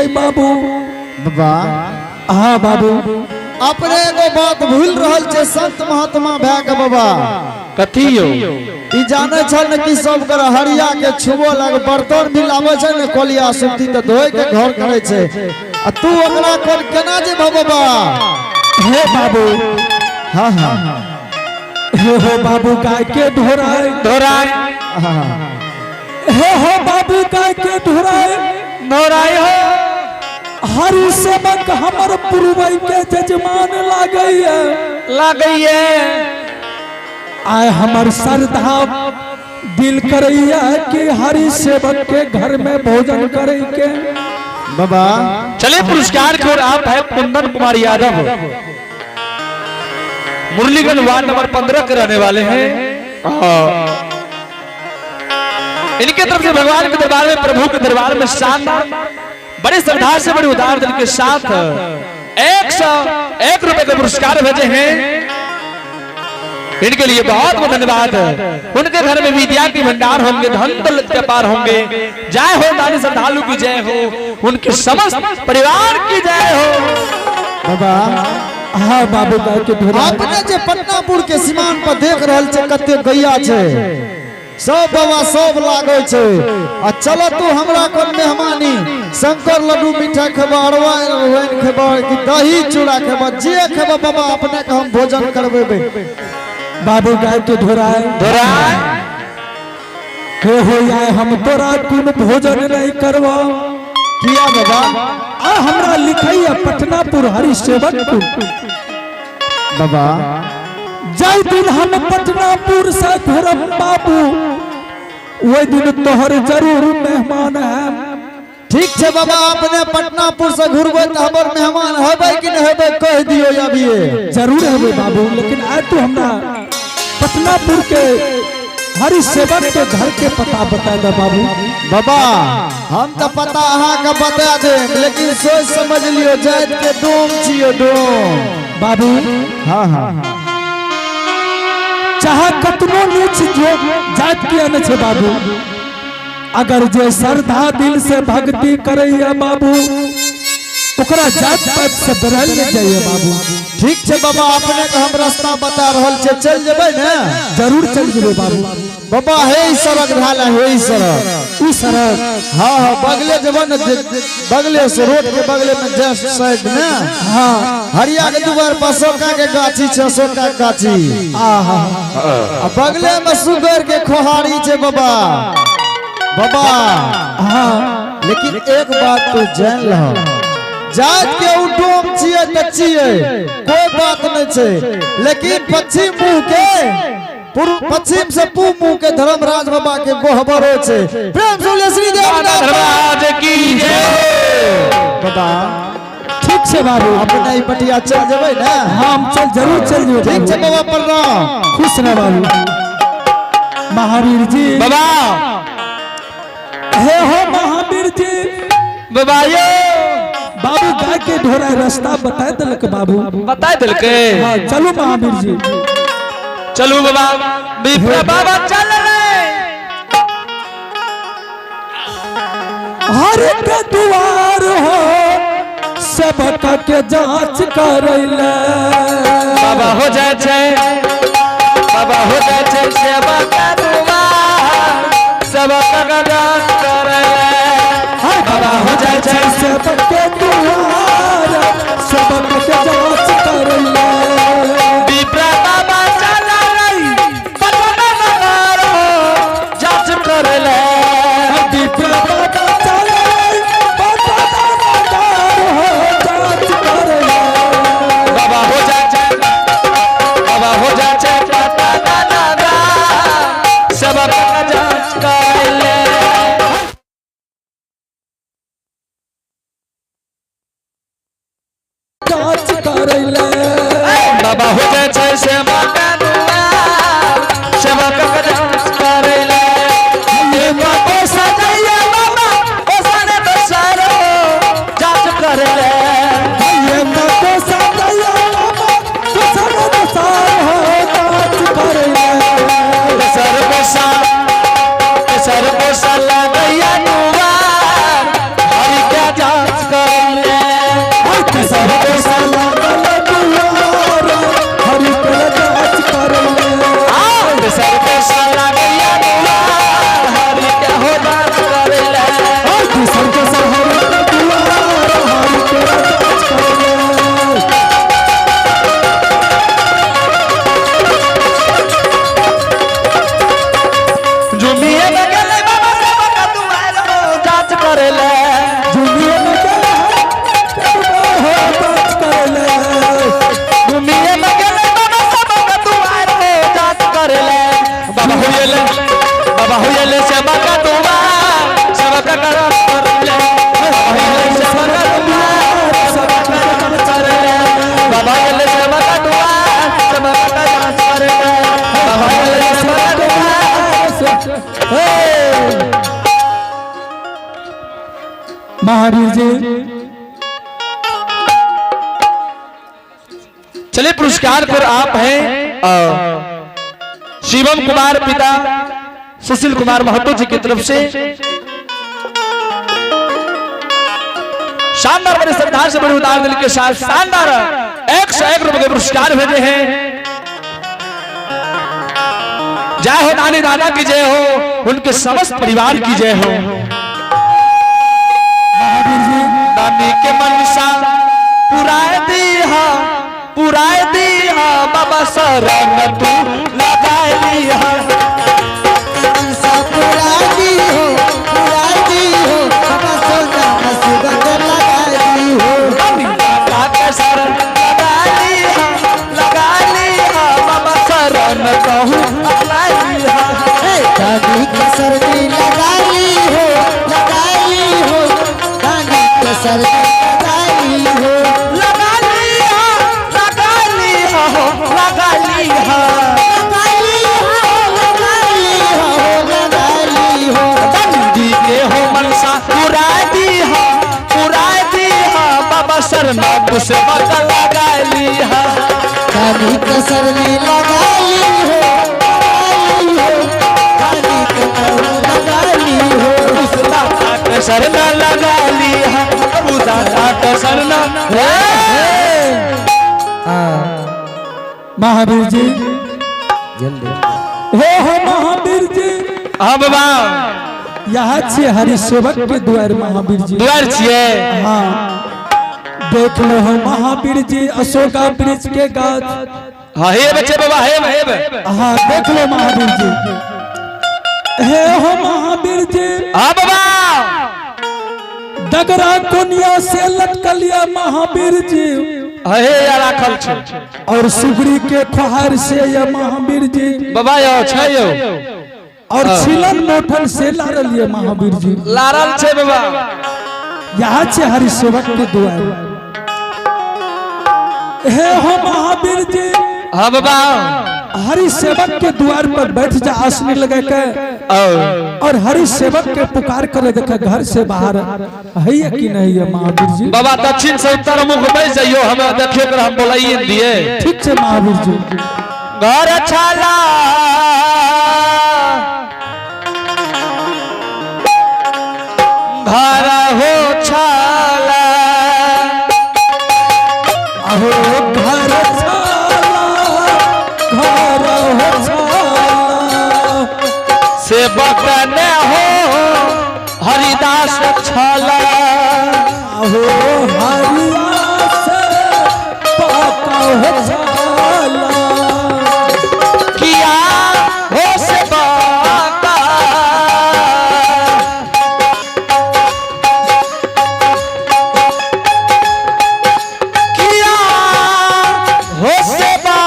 गेलिए बाबू। बाबा। हाँ बाबू। अपने एगो बात भूल रहल छै संत महात्मा भए के बाबा। कथी यौ? ई जाने छल ने कि सब कर हरिया के छुबो लग बर्तन भी लावे छै ने कोलिया सुती त धोए के घर करे छै, आ तू ओकरा कोन केना जेबह बाबा? हे बाबू। हाँ हाँ। हे हो बाबू गाय के ढोराए धोराय। हाँ। हे हो बाबू गाय के ढोराए धोराय हो। हरि सेवक हमर पुरवई के जजमान लागैया। लागैया। आय हमर श्रद्धा दिल करैया कि हरि सेवक के घर में भोजन करे के। बाबा। चलिए पुरस्कार की ओर आप है कुंदन कुमार यादव, मुरलीगंज वार्ड नंबर 15 के रहने वाले हैं। इनके तरफ से भगवान के दरबार में, प्रभु के दरबार में शानदार बड़े श्रद्धा से बड़े उदार दिल के साथ 101 रुपए का पुरस्कार भेजे हैं। इनके लिए बहुत बहुत धन्यवाद। उनके घर में विद्या के भंडार होंगे, धन दौलत के पार होंगे। जय हो दानी श्रद्धालु की जय हो, उनके समस्त परिवार की जय हो। बाबा। हाँ बाबू गाय के ढोराए। अपने जे पटनापुर के सीमान पर देख रहल छै कते गैया छै सब बाबा सब लागै छै। आ चल तू हमरा कोन मेहमानी, शंकर लड्डू मिठाई खेबा, अरवा अरवाइन खेबा कि दही चूड़ा खेबा, जे खेबा बाबा अपने के हम भोजन करबेबै। बाबू गाय के ढोराए। धोराय। हे हो आए हम तोरा कुन भोजन नहीं करवा। किया बाबा? आ हमरा लिखैया पटनापुर हरि सेवकपुर। बाबा। जय दिन हम पटनापुर से घुरब बाबू, वही दिन तोहर जरूर मेहमान है। ठीक छै बाबा, अपने पटनापुर से घुरबै तऽ हमर मेहमान हेबै कि नहि हेबै कहि दियौ अभिये। जरूर हेबै बाबू, लेकिन आय तू हमरा पटनापुर के हरि सेवक के घर के पता बता दे बाबू। बाबा हम तऽ पता अहाँके बता देब, लेकिन सोच समझ लियौ जाति के डोम छियौ डोम। बाबू। हाँ हाँ। चाहे कतनो नीच जो जात किया न छे बाबू, अगर जे श्रद्धा दिल से भक्ति करैया बाबू, ओकरा जात पात से डरल नहीं जाइए बाबू। ठीक छै बाबा, अपने के हम रास्ता बता रहल छियै, चल जेबै ने? जरूर चल जेबै बाबू। बाबा हे ई सड़क ढाला, हे ई सड़क। ई सड़क? हाँ हाँ, बगले जेबै ने, बगले से रोड के बगले में जस्ट साइड में। हाँ। हरिया के दुआर पर अशोका के गाछी छै, अशोका के गाछी। आहा। आ बगले में सुगर के खोहारी छै बाबा। बाबा। हाँ। लेकिन एक बात तू जान लह, जात के उ डोम छियै त छियै, कोई बात नहीं छै, लेकिन पश्चिम मुंह के पूर्व पश्चिम से पूर्व मुंह के धर्मराज बाबा के गोहबर हो छै। प्रेम से बोलिए श्री देव धर्मराज की जय। बाबा। ठीक छै बाबू। अपने ई पटिया चल जेबै ने? हम चल जरूर चल जेबै। ठीक छै बाबू। बाबा प्रणाम। खुश रह बाबू। महावीर जी। बाबा। हे हो महावीर जी। बाबा यो। बाबू गाय के ढोरा रास्ता बता दिलक बाबू। बता दिलके। हाँ चलू महावीर जी। चलू बाबा, विप्र बाबा चल रे। हर के दुआर हो सबक के जांच करैले। बाबा हो जाए छै, बाबा हो जाए छै सेवा का दुआर सेवा का जांच करैले। बाबा हो जाए छै सबक के दुआर सबक के जांच करैले। विप्र बाबा चल रही पटना नगर हो जांच करैले। विप्र बाबा चले पटना नगर हो जांच करैले। बाबा हो जाए छै, बाबा हो जाए छै पटना नगर सेवा का जांच करैले। जांच करैले। बाबा हो जाए छै सेवा का दुआर सेवा का जांच करैले। ये बाबा सजैया बाबा ओसने दसरो जांच करैले। ये बाबा सजैया बाबा दोसर दोसर हो जांच करैले। दसर गोसा दसर गोसा लगैया दुआर हरि के जांच। महावीर जी। चलिए पुरस्कार पर आप हैं शिवम कुमार पिता सुशील कुमार महतो जी की तरफ से शानदार बड़े श्रद्धा से बड़े उदार दिल के साथ शानदार 101 रुपए के पुरस्कार भेजे हैं। जय हो नानी दादा की जय हो, उनके समस्त परिवार की जय हो। महावीर जी। नानी के मनसा पुराए दिहा, पुराए दिहा बाबा शरण तू लगाए लिहा। मनसा पुरा दी हो, पुरा दी हो, बाबा सोना सुगंध लगा दी हो। नानी दादा के शरण लगा लिहा, लगा लिहा बाबा शरण कहूँ लगाए लिहा। हे दादी के सरनी लगा ली हो, लगा ली हो, दादी के सरनी लगा ली हो। लगा लिहा, लगा लिहा हो, लगा लिहा। लगा ली हो, लगा ली हो, लगा ली हो। बंदी के हो मनसा पुराए दिहा, पुराए दिहा बाबा शरण सेवक लगा लिहा। दादी के सरनी लगा ली हो, लगा ली हो, दादी के सरनी लगा ली हो। दाता के शरण लगा लिहा, प्रभु दाता के शरण। महावीर जी। जल्दी। हो महावीर जी। हाँ बाबा। यहाँ छे हरि सेवक के द्वार महावीर जी। द्वार छिए। हाँ, देख लो हो महावीर जी अशोका वृक्ष के गाछ। हाँ हे बच्चे बाबा, हे हे। हाँ देख लो महावीर जी। हे हो महावीर जी। हाँ बाबा। डगरा कोनिया से लटकलिया महावीर जी। हे राखल छे। और सुगरी के खोहार से ये महावीर जी। बाबा यो छै यो। और छिलन मोठन से लारल ये महावीर जी। लारल छे बाबा। यहाँ से हरि सेवक के द्वार। हे हो महावीर जी। हाँ बाबा। हरि सेवक के द्वार पर बैठ जा आसनी लगा के और हरि सेवक के पुकार करे, देखे घर से बाहर है कि नहीं है महावीर जी। बाबा दक्षिण से उत्तर मुख बैठ जाइयो, हमें देखियो कर हम बोलाइए दिए। ठीक है महावीर जी। घर छाला घर हो छाला, अहो घर छाला, घर हो छाला, सेवक ने हो हरिदास छाला। अहो हरिदास पाका हो छाला। किया हो सेवका, किया हो सेवा,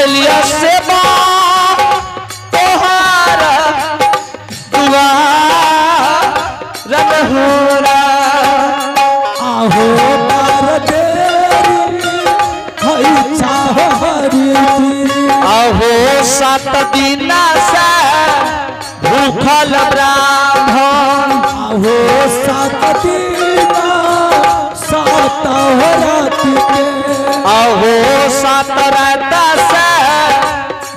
अलिया सेवा तोहारा दुआर रनहोरा। आहो बार देरी हई चाह हरि जी। अहो 7 दिना से भूखल ब्राह्मण, आहो 7 दिना 7 हो रात के, अहो 7 रात से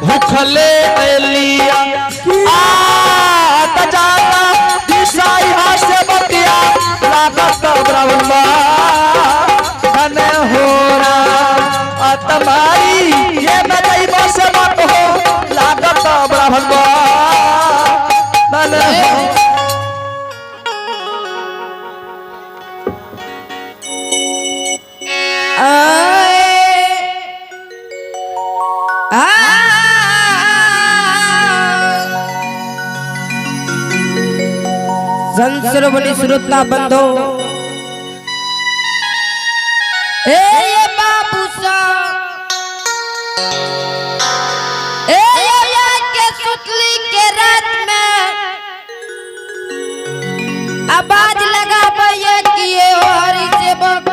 भूखले एलिया। आत जाता दिशाई से बतिया लागत ब्राह्मण धन होरा। अतमारी ये मैं जइबो से बात हो लागत ब्राह्मण धन हो। संत श्रोमणी श्रोता बंधो, ए बाबू सा, ए के सुतली के रात में आवाज लगाबे किए हो हरि सेवक।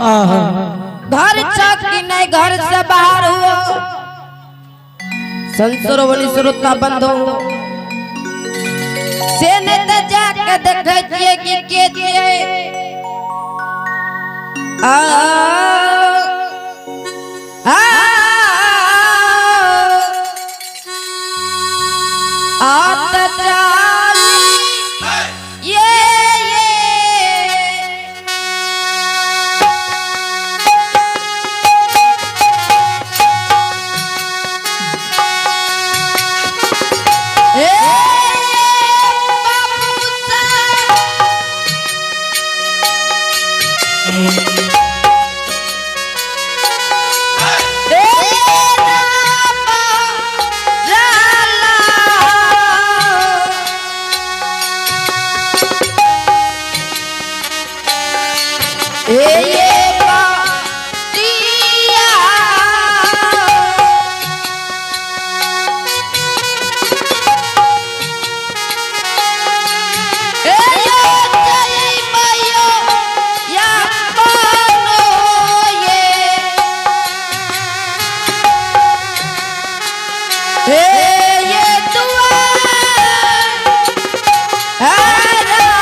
आहा घर छक कि नहीं। नहीं घर से बाहर हुआ। संसरोवनी श्रोता बंधु से नहीं तो जाके देखे छियै कि के छियै। आ आ आ त चाली ये ये ए बाबू साहब ए रामा लाला ए ये बातिया। ए यो जय मयो या पानो ये। ए ये दुआ हरा।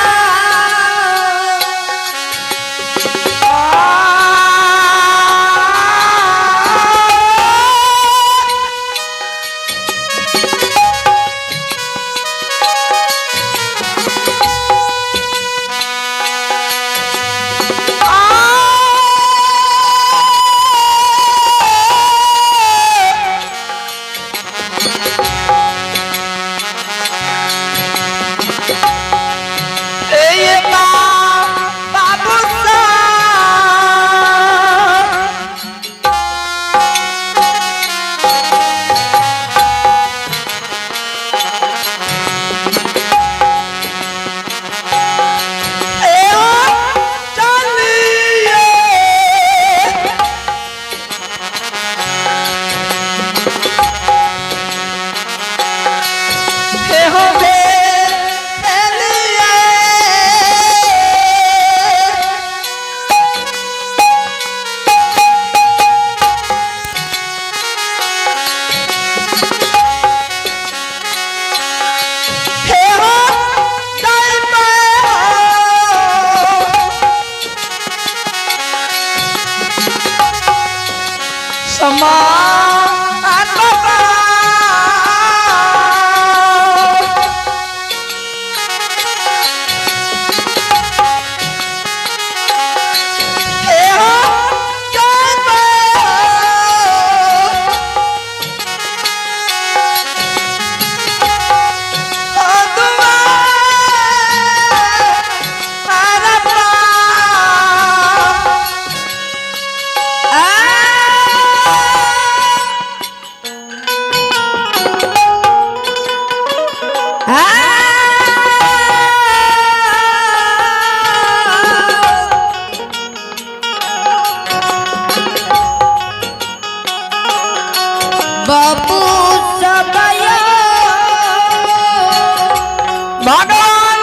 बाबू बाबू सबया भगवान।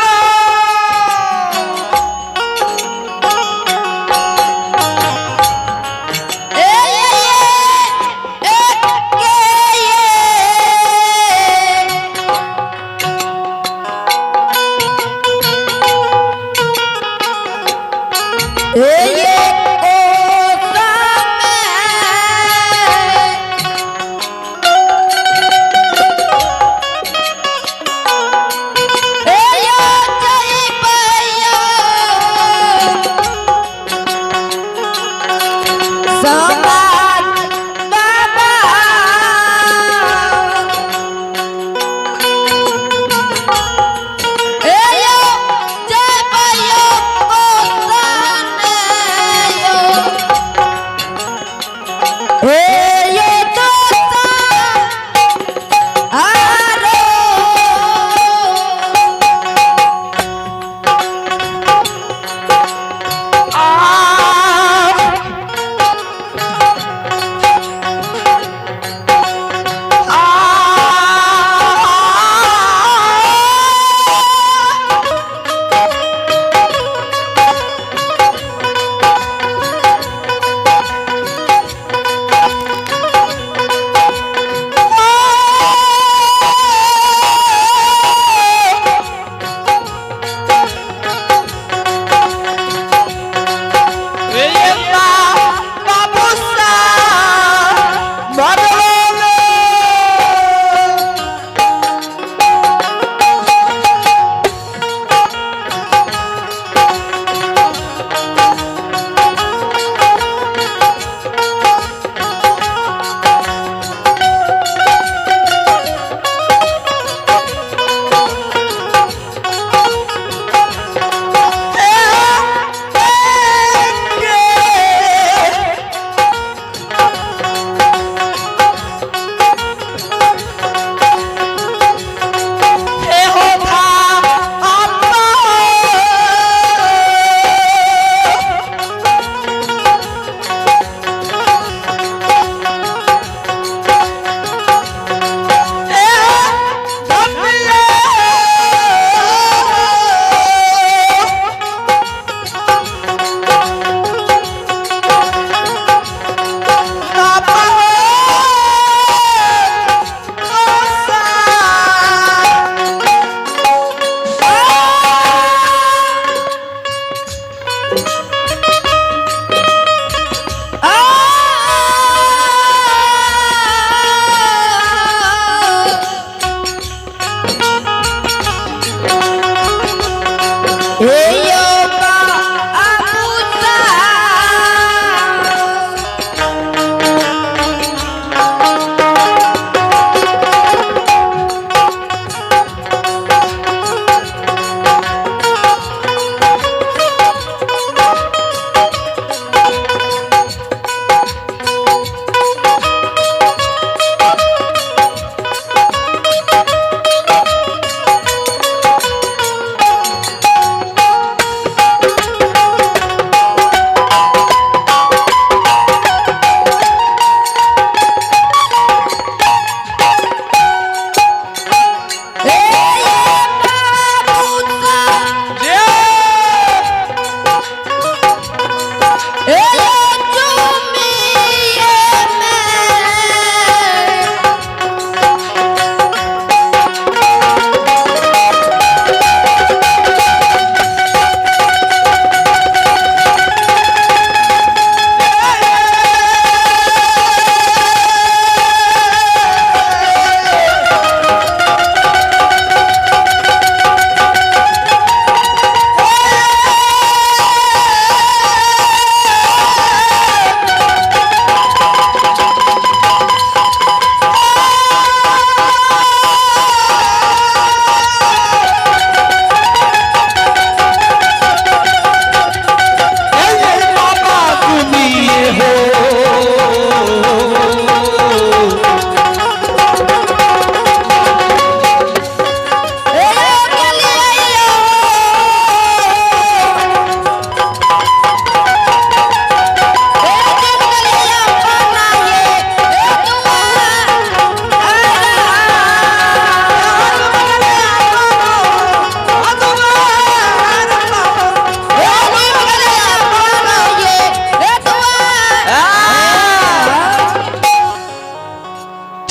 ए ए के ये। ए ये कोसा में। ए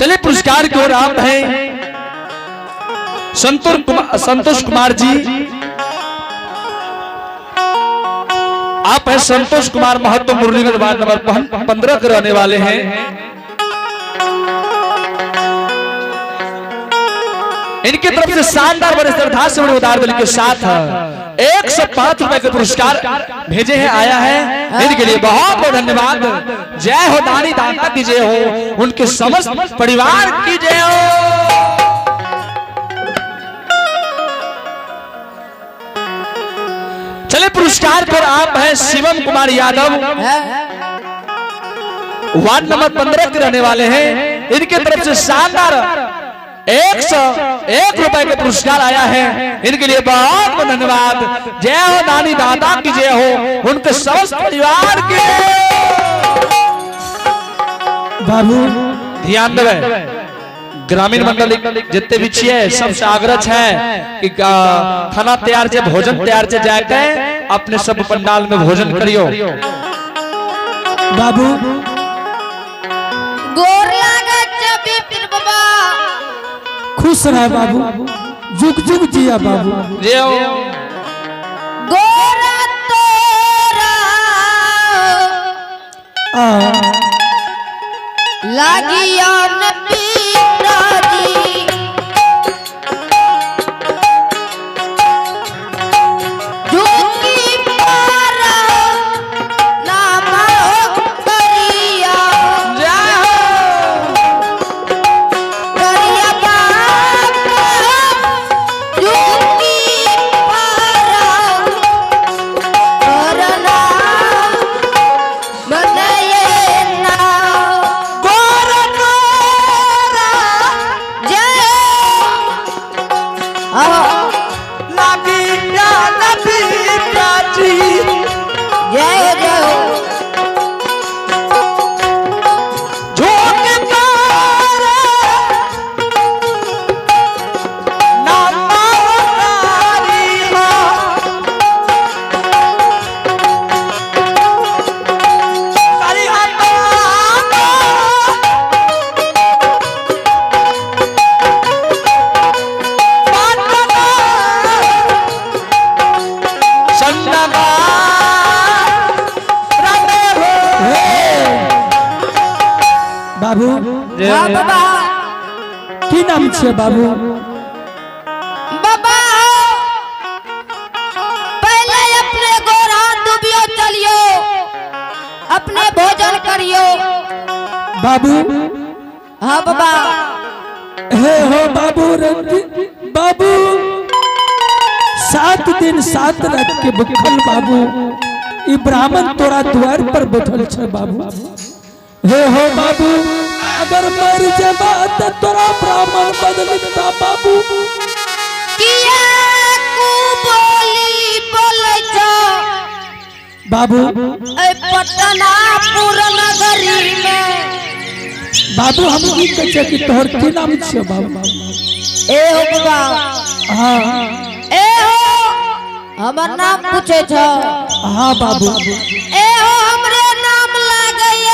चलिए पुरस्कार की ओर आप हैं संतोष कुमार जी, आप हैं संतोष कुमार महतो, मुरलीगंज वार्ड नंबर 15 के रहने वाले हैं। इनकी तरफ से शानदार बड़े श्रद्धा से बड़े उदार दिल के साथ 105 रुपए के पुरस्कार भेजे हैं, आया है। इनके लिए बहुत बहुत धन्यवाद। जय हो दानी दाता की जय हो, उनके समस्त परिवार की जय हो। चले पुरस्कार पर आप हैं शिवम कुमार यादव, वार्ड नंबर 15 के रहने वाले हैं। इनके तरफ से शानदार 101 रुपए के पुरस्कार आया है। इनके लिए बहुत बहुत धन्यवाद। जय हो नानी दादा की जय हो, उनके समस्त परिवार की। बाबू ध्यान देवे ग्रामीण मंडल जितने भी छिए सबसे आग्रह है कि खाना तैयार छे, भोजन तैयार छे, जाके अपने सब पंडाल में भोजन करियो। बाबू गोर लागत छे विपिन बाबा। खुश रह बाबू, जुग जुग जिया बाबू। जय हो। गोरा तोरा आ लागिया न पिताजी, झुकी पारा नाम करिया। जय हो। करिया बाप झुकी पारा करना मनये ना। गोर तोरा जय हो। लागिया न पिताजी, जय हो जय हो। झुक पारा नाम करिया। करिया बाबा सन्नगा रंगे हो। बाबू हाँ बाबा। की नाम छे बाबू? बाबा पहले अपने गोर हाथ डूबियो, चलियो अपने भोजन करियो। बाबू हाँ बाबा। हे हो बाबू रंजीत बाबू, 7 दिन 7 रात के भूखल बाबू ई ब्राह्मण तोरा द्वार पर बैठल छे बाबू। हे हो बाबू, अगर मर जेबा त तोरा ब्राह्मण बदलता बाबू। किया कु बोली बोलै छो बाबू ऐ पटनापुर नगरी में? बाबू हम ई कहै छियै कि तोहर की नाम छियै बाबू? ए हो बाबा। हाँ। ए हो, हमर नाम पूछे छो? हाँ बाबू। ए हो हमरे